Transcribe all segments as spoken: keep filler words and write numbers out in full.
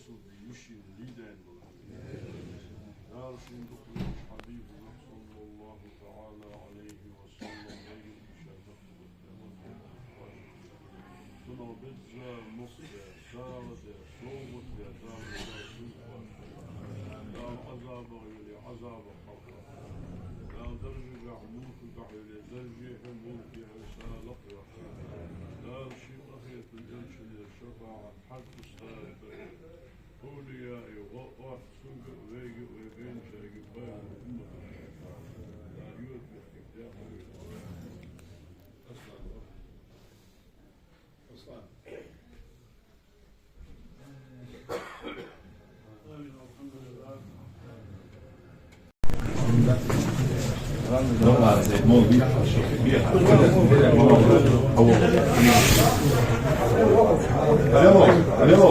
Мишта лийдайна вар. Дала шийна дукха везача хьабибага, صلى الله تعالى عليه وسلم, вайга шоай дакъа цунах безза мукъ де, сагӀа де, совгӀат де, Дала, Дала шийна хьош. Дала Ӏазабах йоле Ӏазабах хьалхара. Дала даржагахьа, мулкагахьа йоле дарже хьо, мулке хьо, са лакхве. Дала ший къахетам, элчанера шафаӀат, хьаж, устаз, овлияи, гӀо, орц цунга, вайга, вай гӀайначарга, пайхамара умматага. Дала йота бехке декъала вайна. Аслан. Аслан. Алло, алло.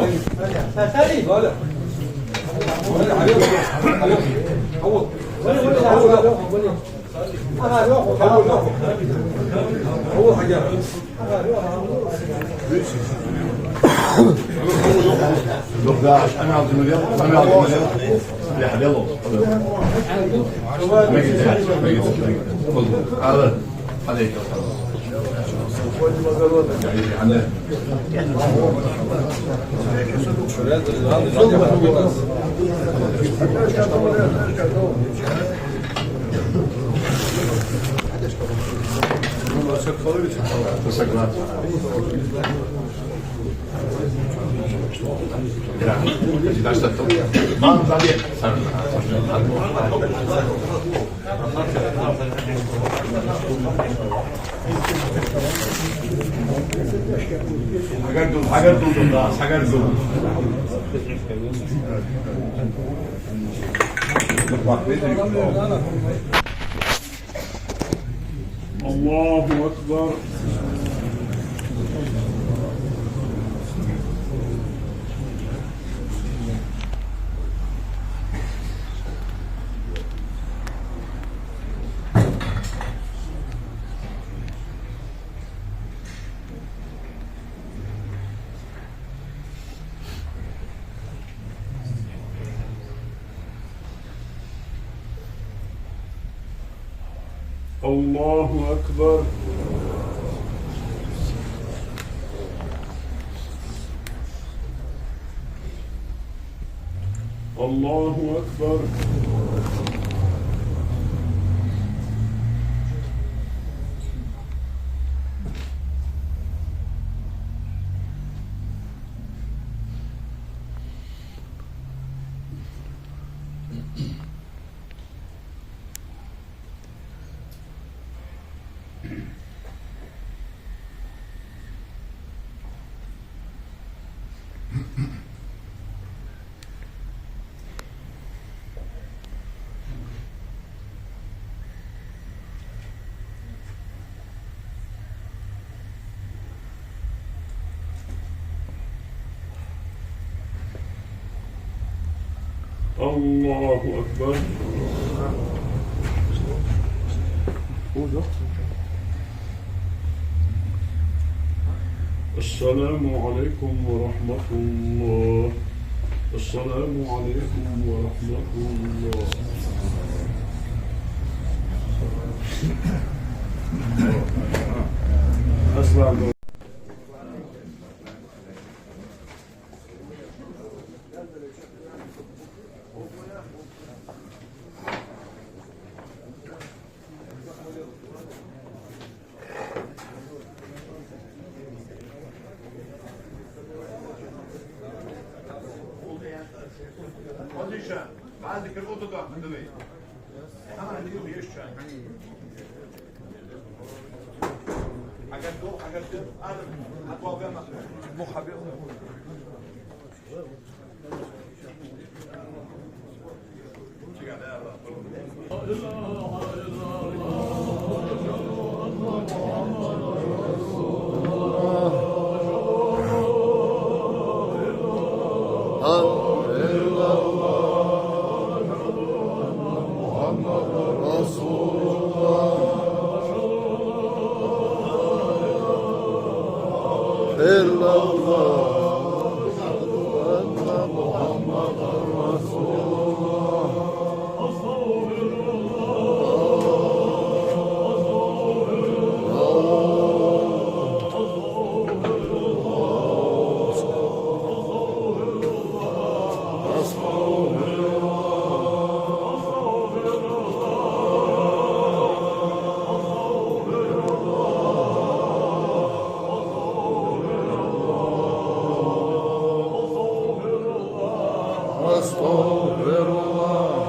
Хьагардул, хьагардул, да, хьагардул. Аллаху акбар. الله أكبر. الله أكبر. الله أكبر. السلام عليكم ورحمة الله. السلام عليكم ورحمة الله. السلام. إلا الله. أستغفر الله.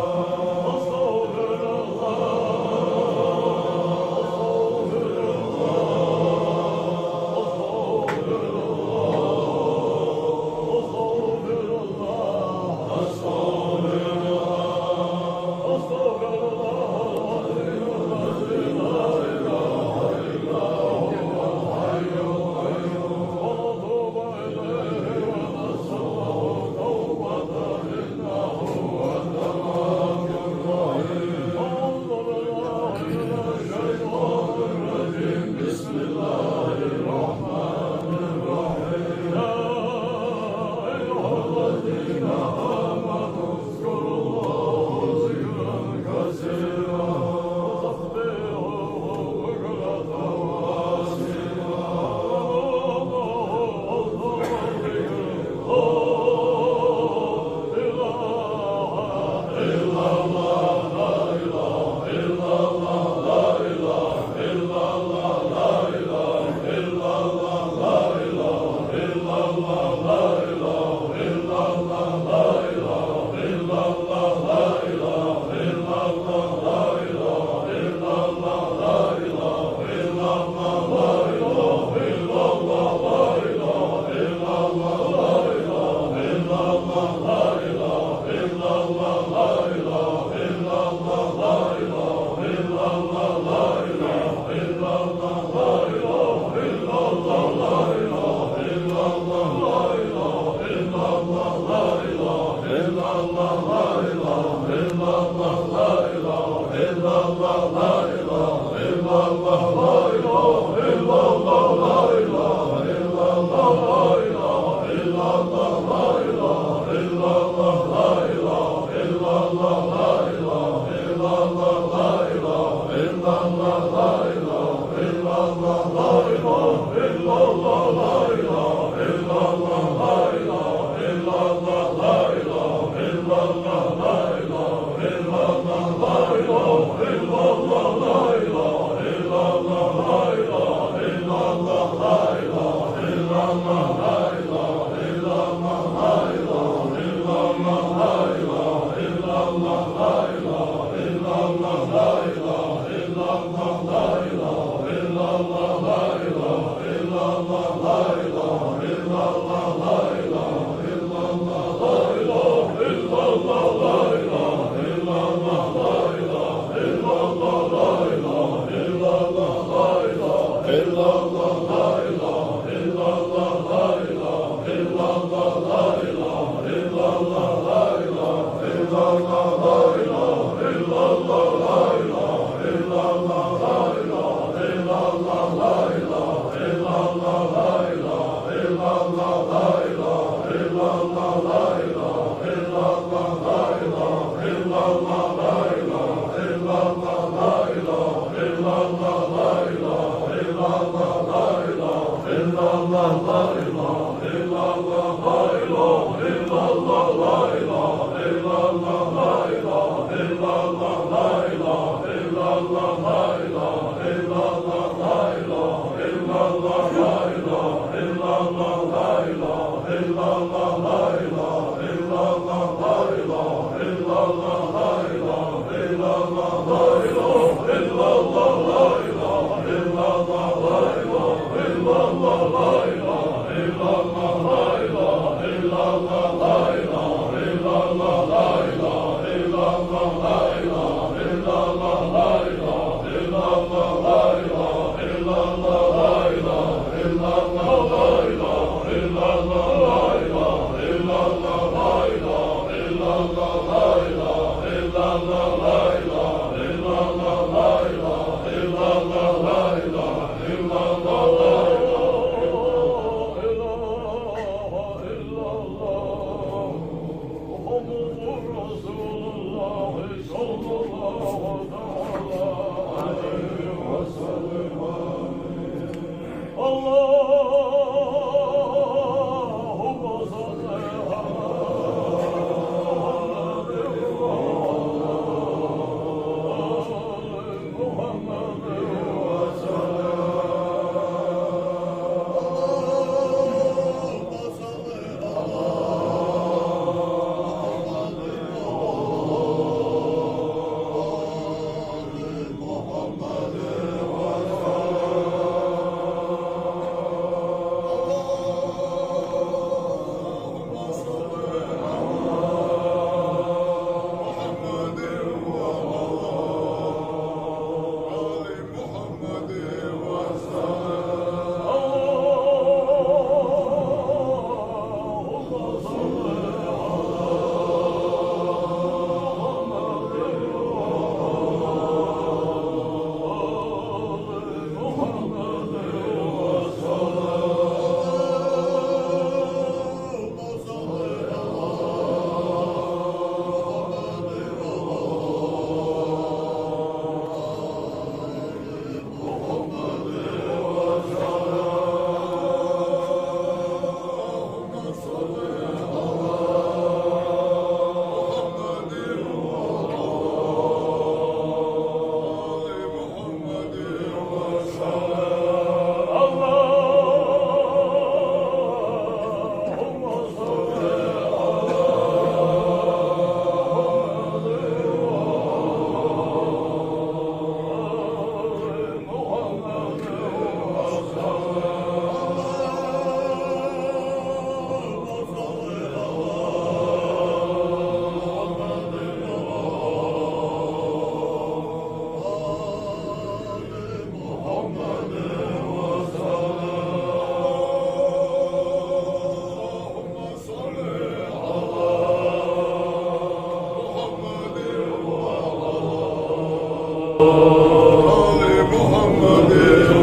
آل محمد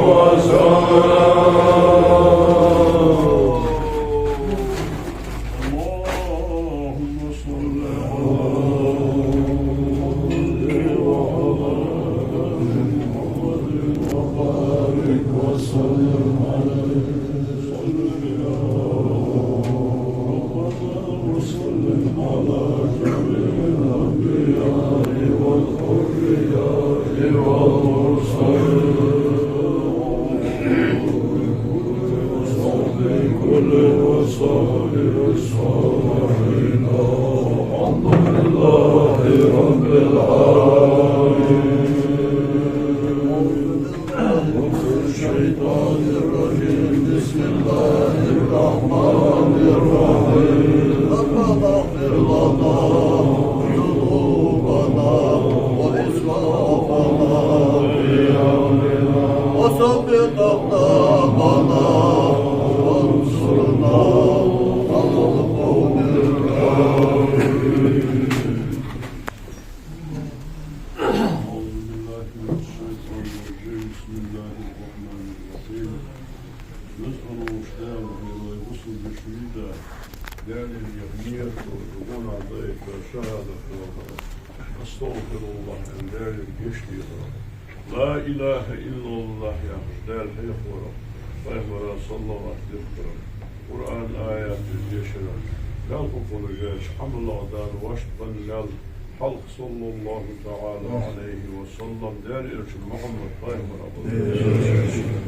وسلم. اللهم صل على محمد وعلى آل محمد وبارك وسلم عليه. وسلم على جميع الأنبياء والأولياء والمرسلين وصحبه كل وصحبه الصالحين. والحمد لله رب العالمين. الشيطان الرجيم. بسم الله الرحمن الرحيم. ربنا اغفر لنا ذنوبنا وإسرافنا في أمرنا وثبت أقدامنا وانصرنا على القوم الكافرين. أعوذ بالله من الشيطان الرجيم. بسم الله الرحمن الرحيم. Веза хинна волча Дала, вай бусалба вежарий, Даьлага нийят дой, гӀо а дой, шахӀадат дой, أستغفر الله, аьнна, Даьлага гешт дехар, لا إله إلا الله яхаш Даьла хьехавар, Пайхамара салават дехар, Къуръан аяташ дешар, Даьла хьехавар, гӀаьча хьамалах Дала вӀаштӀехьа бенна лаьл хьалха, صلى الله تعالى عليه وسلم, Даьла элчан Мухьаммад пайхамара.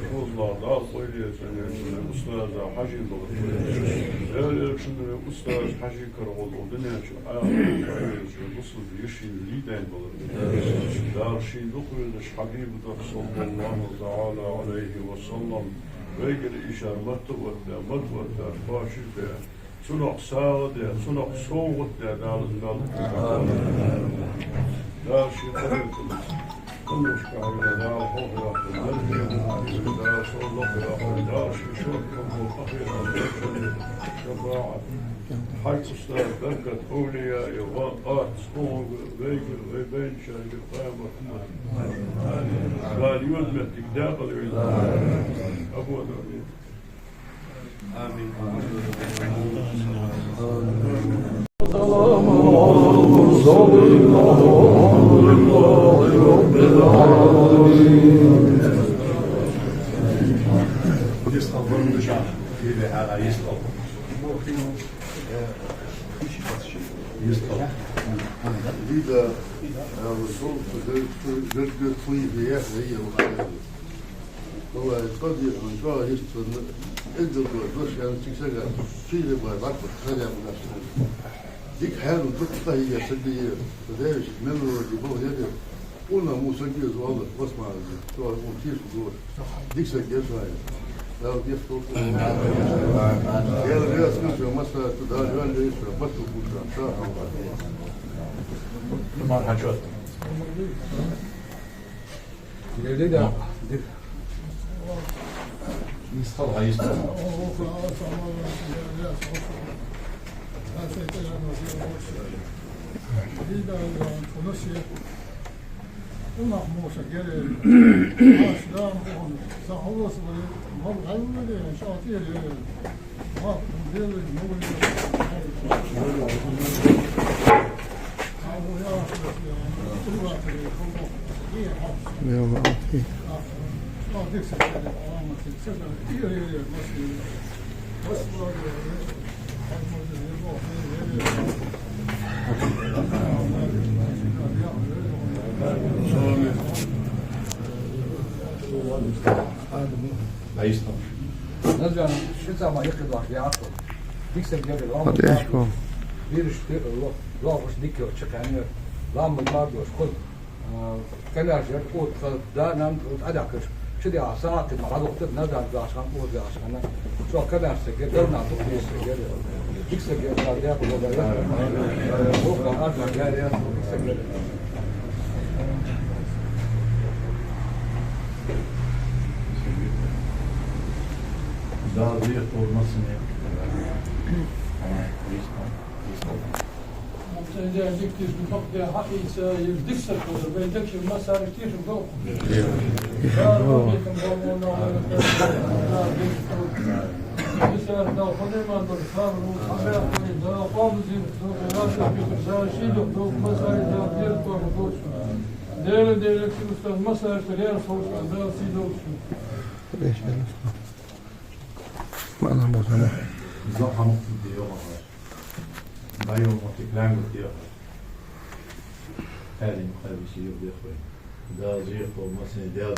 ШозлагӀа Дала къайле цӀенъяьча устаза Хьажий балар. Даьла элчан устаз Хьажий карагӀолла дунен чу ахарта къайле цӀенъяьча бусалба вежарий лийдайна балар. Дала ший дукха везача Хьабибагара, صلى الله تعالى عليه وسلم, вайгара ишар матта оттадаь, мата оттадаь, кхоачашдаь, цунах сагӀа даь, цунах совгӀат даь Дала из мел хургда. Дала ший къахетамца, къиношка хьавена Дала хьо хьоахаве, Дала ший лакха яхе, Дала ший шортта къахетам, шафаӀат. Хьажий устаза беркат, овлияй, ва-, ат, схьогара, вайгара, вай байначаргара, къаьмат хӀама. Дала йода моттиг декъала йойла. Абу Дали. آمين. سلام على المرسلين والحمد لله رب العالمين. Лида, э, Расул, герга твои я, я, я, я. Валлахьи, къа дехар чӀоагӀа йист хиннад, эздел доацаш, дош яьннача сага шийла бай баккха хаза бу дац. Дика хьаьнал дукха къахьийга саг я ер, со даьвеш мел варди бала яр ер. Уна муса геза валлахьи, васмала, со ун тийша дош. Дика саг я шоай. Дала дехар. Дала вес кхуьнча масса, Дала валле иштта, баттал кхуьнча, ша хьалха. Мархачот. Лелида, дир. Йистхила, йистхила. Назран ши цхьа ма йикхи дош яхаш. Дика саг яр ер, ламаз мардош. Вириш ти-, ло-, лоархӀаш дика йолча кхаьннера. Ламаз мардош, кхо, а, камаьрша яр, тӀа да-нана тӀа дӀадахкаш. Ши дегӀа сагӀа кхидма хьадохийтар, Назран вахаш хана, укхаза вахаш хана. Цо камаьрша саг яр, Далла дукха веза саг яр ер. Дика саг яр ер, Дала декъала йойла. Вокха арзан яр ер, дика саг яр ер. Дала вехар массане. Дика тешам, хьакъ де хьаийца, ер дика саг хилар, вай декхар массане тешам долаш. Дала къоабал дийла, Дала ший дух, Дала массане деррига кхоачам долаш. Дела, Дела, устаз массане тӀа раьза хилва, Дала сий долаш. Маьна бохана. Захьа мукъ де йоагӀа. Дайо мо тикланга тӀехьа. Хьалим хабиси юрдехой. Да, зехо, массане дел.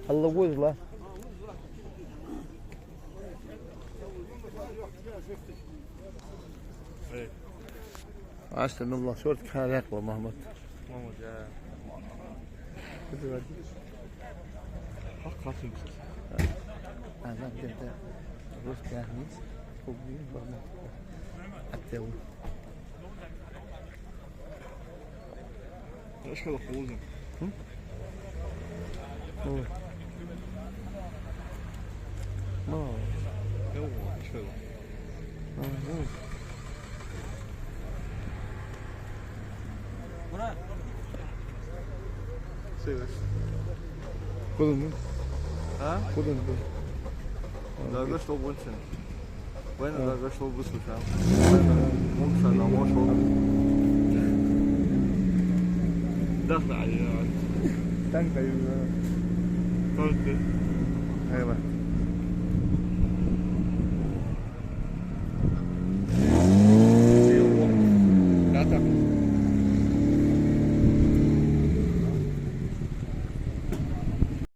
Алла вузла. Астагфируллах, шортта хьаракъла, Мухьаммад. Мухьаммад, я. Хьакъ хатим. А, да, да, да. Рус тяхнись, хубни, барна. Аттел. Эшхала хоза. Хм? О. Ма. Эва, эшхала. Ага. Севес. Куда мы? А? Куда мы? Да, что больше? Вайна дагар шо бусу шам. Мукса на мошо. Дахна али. Танка юна. Танка. Айва.